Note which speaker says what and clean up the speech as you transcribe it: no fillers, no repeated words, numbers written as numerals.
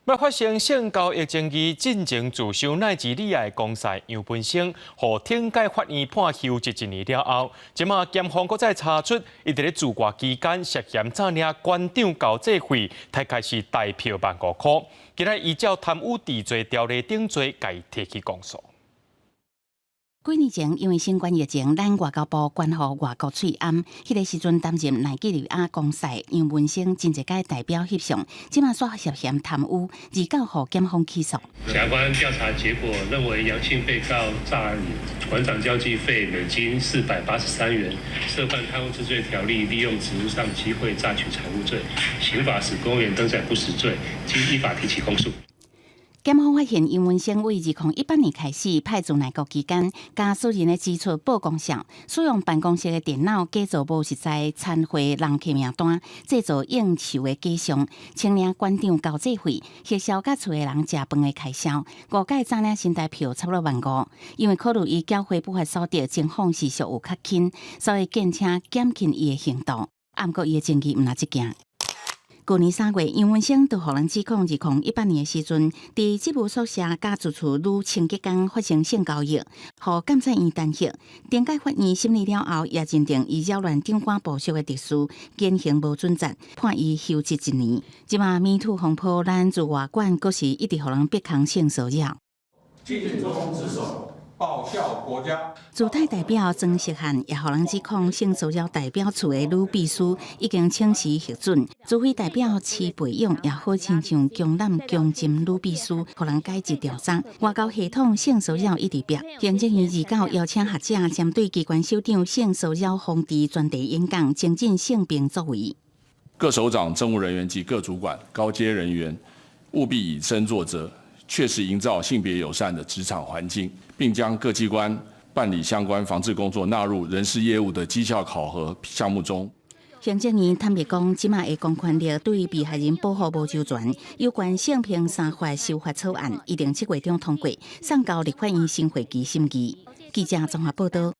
Speaker 1: 欲發生性交易爭議，進前自首奈及利亞的公使楊文生，予懲戒法院判休職一年了後，這馬檢方閣再查出，伊佇咧駐外期間涉嫌詐領館長交際費，大概是台票萬五箍。今仔依照貪污治罪條例等罪，共伊提起公訴。
Speaker 2: 幾年前，因為新冠疫情，咱外交部關予外國喙罨，彼個時陣擔任奈及利亞公使楊文生真濟屆代表翕相，這馬煞涉嫌貪污，二九予檢方起訴。
Speaker 3: 檢察官調查結果認為，楊姓被告詐領館長交際費美金483元，涉犯貪污治罪條例利用職務上機會詐取財物罪，刑法使公員登載不實罪，經依法提起公訴。
Speaker 2: 檢方發現楊文生為2018年開始派駐內國期間，共私人的支出報公賬，使用辦公室的電腦假造無實在餐會人客名單，製造應酬的假象，請領館長交際費，核銷佮厝的人食飯的開銷，誤解詐領新台票差不多萬五。因為考慮伊繳回不法所得情況是屬有較輕，所以建請減輕伊的刑度。毋過伊的證據毋若這件。舊年3月，楊文生就予人指控，2018年的時陣，佇職務宿舍佮住處女清潔工發生性交易，予監察院彈劾。懲戒法院審理了後，也認定伊擾亂長官部屬的秩序，言行無準則，判伊休職一年。這馬 MeToo 風波，咱駐外館閣是一直予人逼空性騷擾。
Speaker 4: 盡忠職守，報效國家。
Speaker 2: 駐泰代表曾錫漢也予人指控性騷擾代表處的女秘書已經請辭核准。駐菲代表徐培勇也好親像強攬強姦女秘書，予人解職調查。外交系統性騷擾一直變。行政院二九邀請學者針對機關首長性騷擾防治專題演講，精進性平作為。
Speaker 5: 各首長、政務人員及各主管、高階人員務必以身作則，確實營造性別友善的職場環境，並將各機關辦理相關防治工作納入人事業務的績效考核項目中。
Speaker 2: 行政院坦白講，這馬的公權力對被害人保護無周全。有關性平三法修法草案，一定7月中通過，送交立法院新會期審議。記者綜合報道。